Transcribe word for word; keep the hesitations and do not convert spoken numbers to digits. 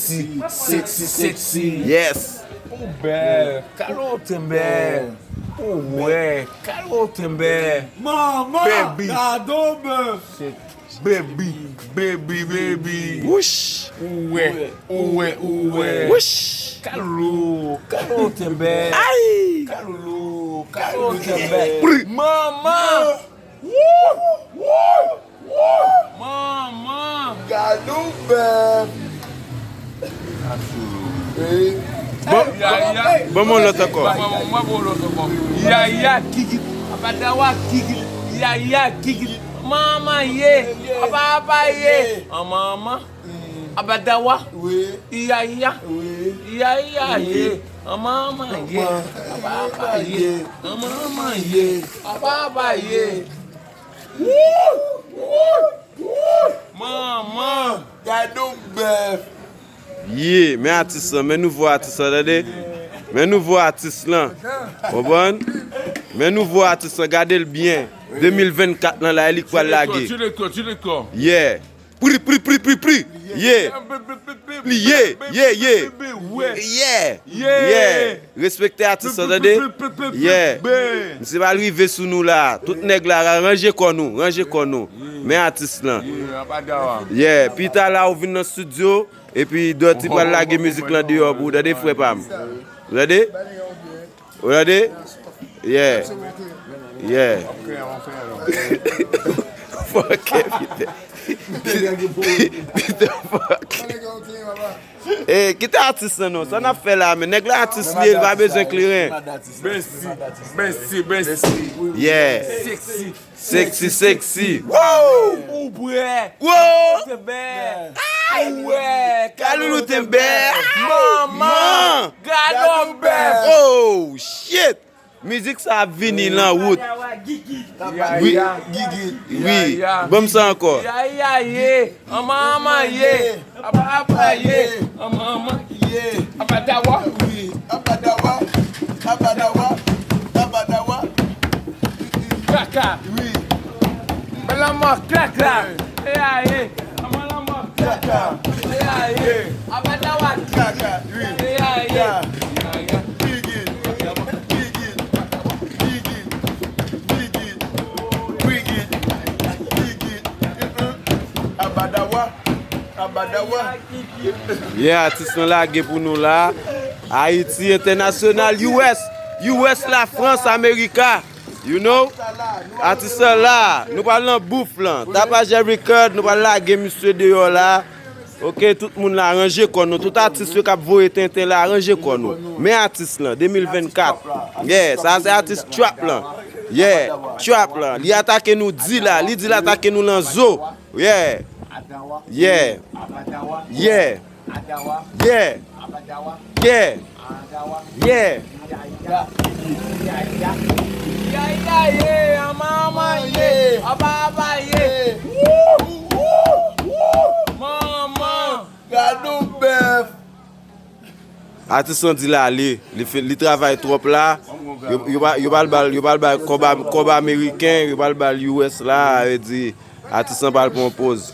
Sexy, sexy, sexy. Yes. Ou bèl, kalo tenbè. Ou wè, kalo tenbè. Manman, baby. Gade w bèf. Baby, baby, baby. Wouch. Ou wè, ou wè, ou wè. Wouch. Kalo, kalo tenbè. Ay. Kalo, kalo tenbè. Pri. Manman. Wou, wou, wou. Manman. Gade w bèf. Bon, ban m yon lòt ankò. Ban m yon lòt ankò. Yaya kikit, abadawa kikit, yaya kikit. Manman ye, papa ye. An manman. Abadawa. Yaya. Yaya ye. An manman ye. Papa ye. An manman ye. Papa ye. Manman. Gade w bèf. Ye, men atis lan, men nouvo atis lan, tande. Men nouvo atis lan. Konprann? Men nouvo atis lan, gade l byen. De mil vennkat lan la, e li k pral lage. Tire kò, tire kò, tire kò. Yeah. Pri, pri, pri, pri, pri. Yeah. Li ye, ye, ye. Yeah. Yeah. Respekte atis lan, tande. Yeah. Misye pral rive sou nou la. Tout nèg la, ranje kò nou, ranje kò nou. Men atis lan. Yeah, pita la ou vin nan estidyo, epi Dòti pral lage mizik lan deyò pou ou, tande, frè pa m. Ou tande? Ou tande? Yeah. Yeah. Fuck everything. Peter fuck. Eh, kite atis lan non. Sa n ap fè la, men nèg la atis li ye, li pa bezwen kleren. Bèsi, bèsi, bèsi. Yeah. Sexy. Sexy, sexy. Wow! Ou prè? Wow! Ou te bèl. Ay! Ou wè? Kaloulou te bèl. Manman! Gade w bèl. Oh, shit! Mizik sa ap vini lan wout. Wi. Gigi. Wi. Ban m sa ankò. Yaya ye. An manman ye. Apa apa ye. An manman ye. Abadawa. Wi. Abadawa. Abadawa. Abadawa. Kaka. Wi. Bèl anmò kaka. E a ye. An manman kaka. E a ye. Abadawa. Kaka. Wi. E a ye. Bigin. Bigin. Bigin. Bigin. Bigin. Bigin. Abadawa. Abadawa. Yeah, atis lan lage pou nou la. Ayiti entènasyonal, U S, U S, Lafrans, Amerika. You know? Atis lan la, nou pral nan bouf lan. Tapajè Record, nou pral lage misye deyò la. Ok, tout moun la, ranje kò nou. Tout atis yo k ap voye tenten la, ranje kò nou. Men atis lan, de mil vennkat. Yeah, sa se atis trap lan. Yeah, trap lan. Li atake nou di la, li di l atake nou lan zo. Yeah. Yeah. Yeah. Yeah. Yeah. Yeah. Yaya ye, an manman ye, an papa ye. Wou, wou, wou. Manman. Gade w bèf. Atis lan di l ale, li fin, li travay twòp la. Yo, yo pa, yo pa l ba l, yo pa l ba l kòb, kòb ameriken, yo pa l ba l U S la, sa vle di atis lan pa l pran poz.